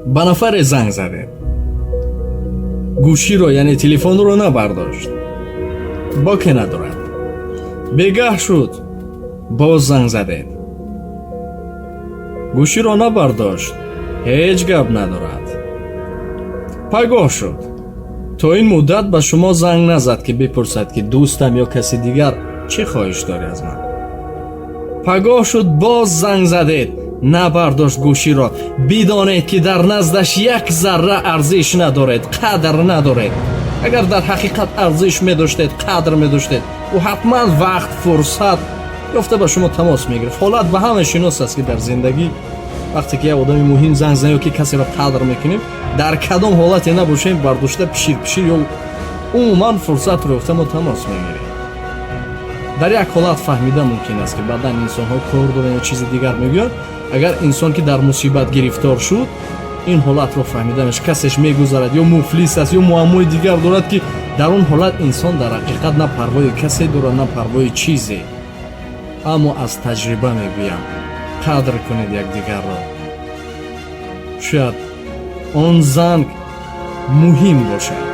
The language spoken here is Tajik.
Ба нафаре занг задед, гӯширо, яъне телефонро набардошт, боке надорад. Бегаҳ шуд, боз занг задед, гӯширо набардошт, ҳеҷ гап надорад. Пагоҳ шуд, то ин муддат ба шумо занг назад, ки бипурсад, ки дӯстам ё каси дигар, чӣ хоҳиш дорӣ аз ман? Пагоҳ шуд, боз занг задед, набардошт гӯширо. Бидонед, ки дар наздаш як зарра арзиш надоред, қадр надоред. Агар дар ҳақиқат арзиш медоштед, қадр медоштед, ӯ ҳатман вақт, фурсат ёфта, ба шумо тамос мегирифт. Ҳолат ба ҳама шинос аст, ки дар зиндагӣ вақте ки як одами муҳим занг зан ё ки касеро қадр мекунем, дар кадом ҳолате набошем, бардошта пишир пишир ё умуман фурсатро ёфта, мо тамос мегирем. Дар як ҳолат фаҳмида мумкин аст, ки баъдан инсонҳо кор доранд ё чизи дигар мегӯянд. Агар инсон ки дар мусибат гирифтор шуд, ин ҳолатро фаҳмида мешавад. Касеш мегузарад, ё муфлис аст, ё муаммои дигар дорад, ки дар он ҳолат инсон дар ҳақиқат на парвои касе дорад, на парвои чизе. Аммо аз таҷриба мегӯям, қадр кунед якдигарро. Шояд он занг муҳим бошад.